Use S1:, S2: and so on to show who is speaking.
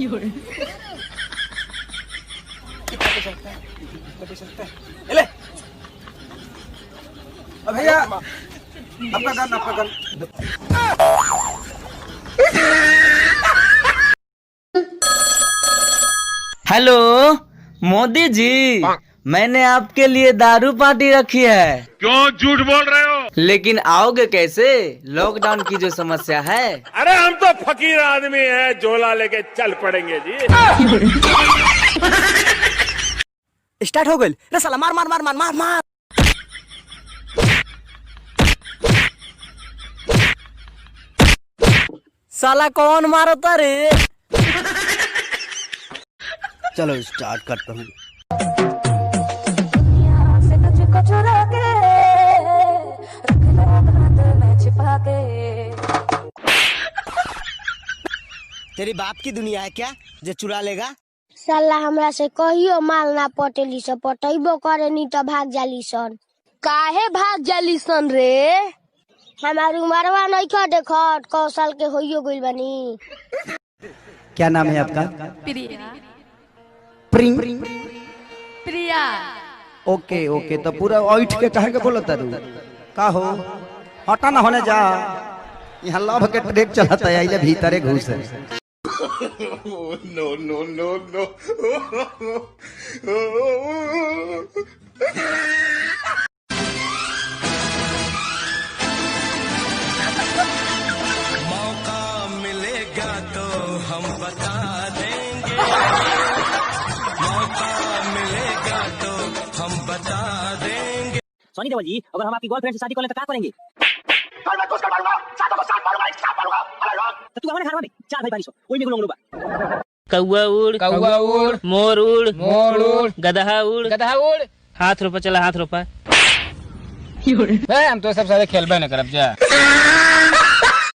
S1: कितना पैसा लगता है, कितना पैसा लगता है? ए ले। अब भैया आपका गन, आपका गन।
S2: हेलो मोदी जी, मैंने आपके लिए दारू पार्टी रखी है।
S3: क्यों झूठ बोल रहे हो?
S2: लेकिन आओगे कैसे? लॉकडाउन की जो समस्या है।
S3: अरे हम तो फकीर आदमी हैं, झोला लेके चल पड़ेंगे जी।
S4: स्टार्ट हो गइल रे साला, मार मार मार मार मार मार। साला कौन मारता रे?
S5: चलो स्टार्ट करता हूँ।
S6: से तुझको चुरा के रख लो हाथ में छिपा के।
S5: तेरी बाप की दुनिया है क्या जो चुरा लेगा?
S7: साला हमरा से कहियो माल ना पटेली सन, पटेबो करे नी त भाग जाली सन।
S6: काहे भाग जाली सन रे?
S7: हमार उमरवा नइखे देखत, कौ साल के होइयो गइल बानी।
S5: क्या नाम है आपका?
S8: प्रिया।
S5: प्रिंग?
S8: प्रिया।
S5: ओके ओके, तो पूरा ऐठ के कहे के बोलत तारू का हो? हटा ना, होने जा, यहाँ लव के ट्रेक चलता है, आइले भीतरे घुस है।
S4: सनी देओल जी, अगर हम आपकी गर्लफ्रेंड से शादी कर ले तो क्या करेंगे? तो तू हमारे घर में चार भाई बानी सो, ओई में एगो लंगड़ो बा।
S9: कौआ उड़,
S10: कौआ उड़,
S9: मोर उड़,
S10: मोर उड़,
S9: गदहा उड़,
S10: गधा उड़।
S9: हाथ रोपा, चला हाथ रोपा।
S10: ए, हम तो सब सारे खेलबे न करब जा।